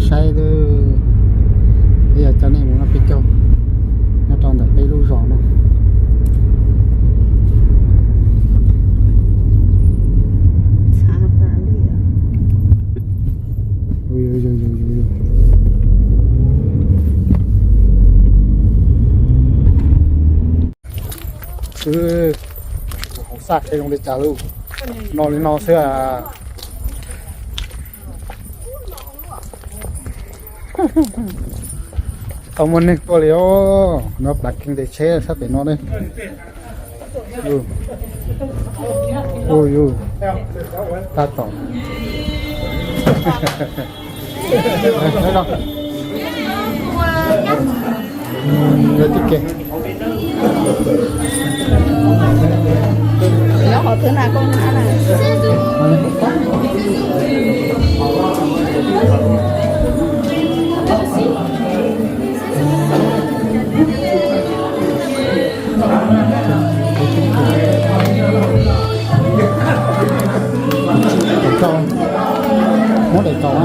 Saib, yog cov neeg mus no peb caug nyob rau ntawm peb lub zos no. Xwb, hauv xaj qhia zoo li cas lauj. No li no xwb. Tau muaj neeg tuaj li os, no plas kees tes tsheb sab pem no ne. Tab tom. Ua tib ke. Muab daim kaus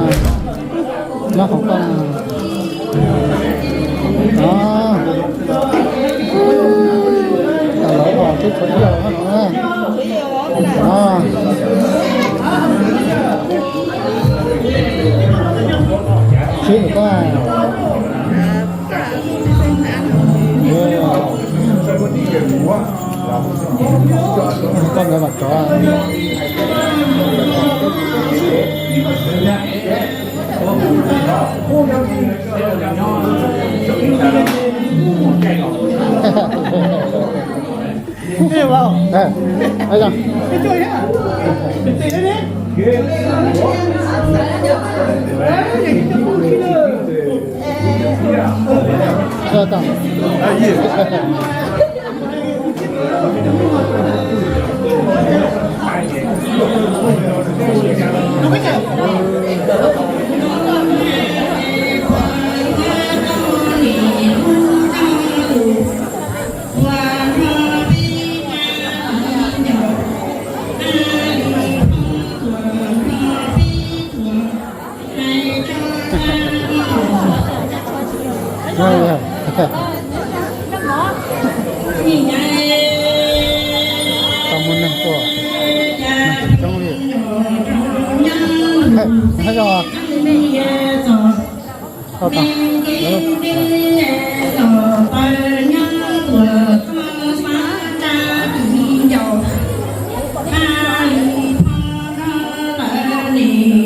nyob hauv koj. Lawv os, twb tshuav ib yam no. Sib lawm koj. Koj nkawd mam rov. Tau muaj neeg tuaj coob li.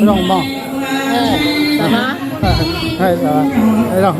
Zoo mog. Zoo.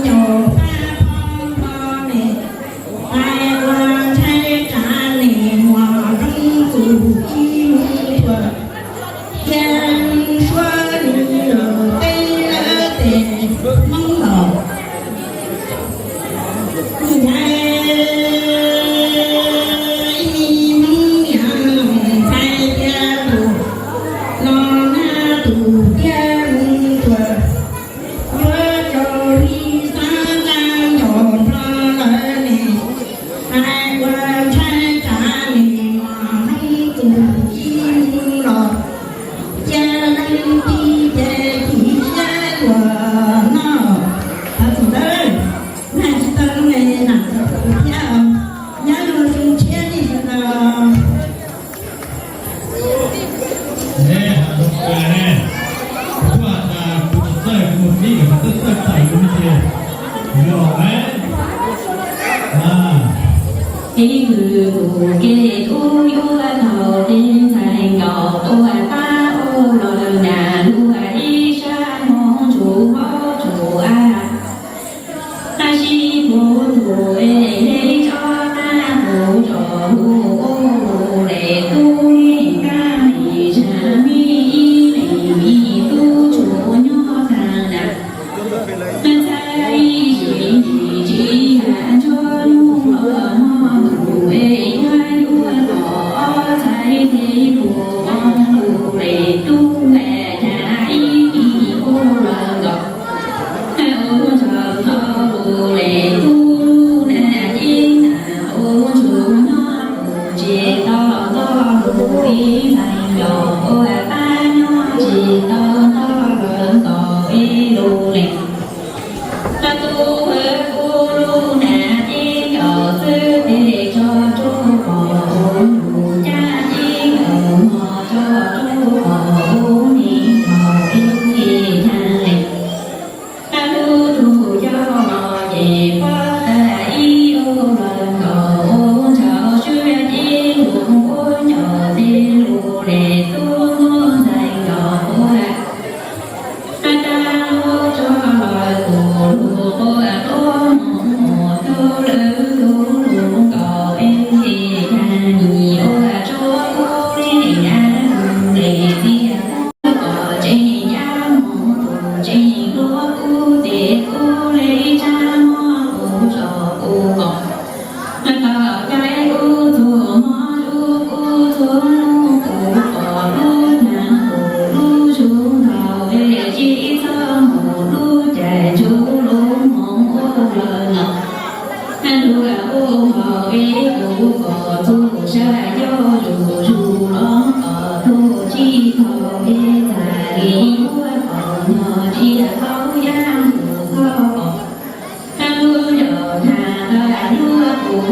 Caum pab phob phob ne, hais ua ntshai tsav ne, muas rooj tus ib mus tuaj, cia suab nws lawm peb lawv tes Hmoob los. Ntshai ib me Hmoob niam ntshai tias tus no na tus tiag mus tuaj, yuav raug li xab nqaj ncaus nplog lawm ne, hais ua ntshai tsav ne, muas rooj tus ib mus los, cia zoo tib ces chim siab tuaj no. Thov txim ntawd, nag tsis tau lub me nam tau tus thiab os, nyob luag zoo tshiab nej sawv daws. Ne, kuv tuaj tas kuv tsis txawj, kuv mus tib kom txawj txawj tawm kuv ces yog ne. Ib hwm tus kev tub yuav tau tej ntxhais nkaus tuaj pab ua los nas luag ib sab hmoob tsuv hauv tsuv av. Tab sis kuv tus es yog ib tsob qab kuv tso hu ua le tub, yeej kab li zag mi ib leeg ib tub tsuas nyob tag nrho. Ntxhais ib sim nim tsis yam ntsho nyob los hmo tus es yog yuav tom ob txhais tes tus ua hu le tub, cas ib sim ua los nkaus. Ua tsaug ntau le tub lub nag cev na, ua tsaug nyob mus tsis tau toj lus ib ntxhais nkaus, ua pab nyob tsis tau toj lus nkaus ib lus li. Tub, kuv lub nag cev nkaus xwb tes tso rau pom ua lus, cas cev nkaus hmo tso rau pom ua me thaum ib tag li. Lub tug coj los ces pob tag ib ua los nkaus, ua tsaug suav cev lus ua ncaus tej lus le tub, muab ntxhais nkaus ua. Tag tag lub tso los tus lus quaj quaj mus mus, tus lwm tus lus nkaus es tag nim ua tsuav kuv li dab tus le txiv kom tseem yaj mus tus tseem hluas kuv tes kuv le tsab mob kuv tso kuv kom. Thaum kawg kuv txuag hmo lub kuv txuag hnub kuv pom lub nag kuv lub xyoo ntau es tsis txhob mus lub caij ntsug lub hmoov ua lawm los. Luag ua hauv es kuv kom txuag sab yau zuj zus los kom tug tsis tau es txhais li yuav kom no tsis tau yaj mus koj kom. Lub yau tag luag kuv